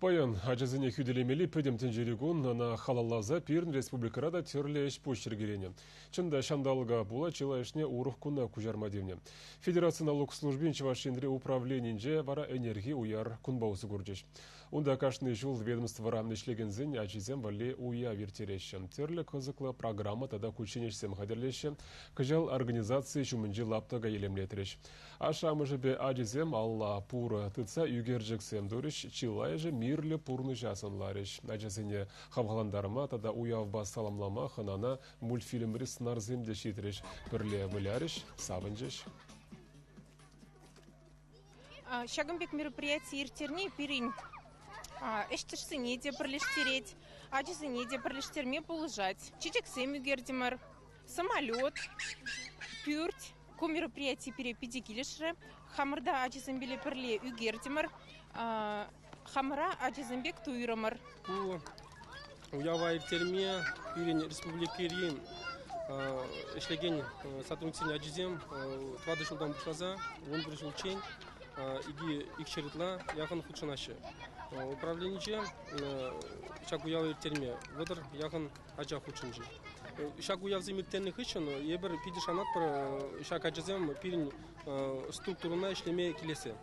Паян ачасене хӳтӗлемелли пӗтӗм тӗнчери кун ӑна халалласа пирӗн республикӑра та тӗрлӗ ӗҫ-пуҫ йӗркеленӗ. Чӑн та, ҫанталӑка пула чылайӑшне урӑх куна куҫарма тивнӗ. Федераци налук службин Чӑваш Енри управленийӗнче вара ӗнерхи уяр кунпа усӑ курчӗҫ. Унта кашни ҫул ведомствӑра ӗҫлекенсен ачисем валли уяв ирттереҫҫӗ. Тӗрлӗ кӑсӑклӑ программа тата кучченеҫсем хатӗрлеҫҫӗ. Кӑҫал организаци ҫумӗнчи лаптӑка илемлетрӗҫ. Ашшӗ-амӑшӗпе ачисем алла пурӑ тытса ӳкерчӗксем турӗҫ, чылайӑшӗ мирлӗ пурнӑҫа сӑнларӗҫ. Ачасене хавхалантарма тата уявпа саламлама хӑнана мультфильмри сӑнарсем те ҫитрӗҫ. Пӗрле вылярӗҫ, савӑнчӗҫ. Ҫакӑн пек мероприяти ирттерни пирӗн ӗҫтешсене те пӗрлештерет, ачасене те пӗрлештерме пулӑшать. Чечексем ӳкертӗмӗр, самолет, пӳрт. Ку мероприяти пире питӗ килӗшрӗ. Хамӑрта ачасемпе пӗрле ӳкертӗмӗр, хамӑра ачасем пек туйрӑмӑр. Ку уява ирттерме пирӗн республикӑри ӗҫлекен сотрудниксен ачисем тӑватӑ ҫултан пуҫласа 11 ҫулччен икҫӗр ытла яхӑн хутшӑнаҫҫӗ. Управленинче ҫак уява ирттерме 30 яхӑн ача хутшӑнчӗ. Ҫак уявсем ирттернӗ хыҫҫӑн эпир питӗ шанатпӑр ҫак ачасем пирӗн структурӑна ӗҫлеме килессе.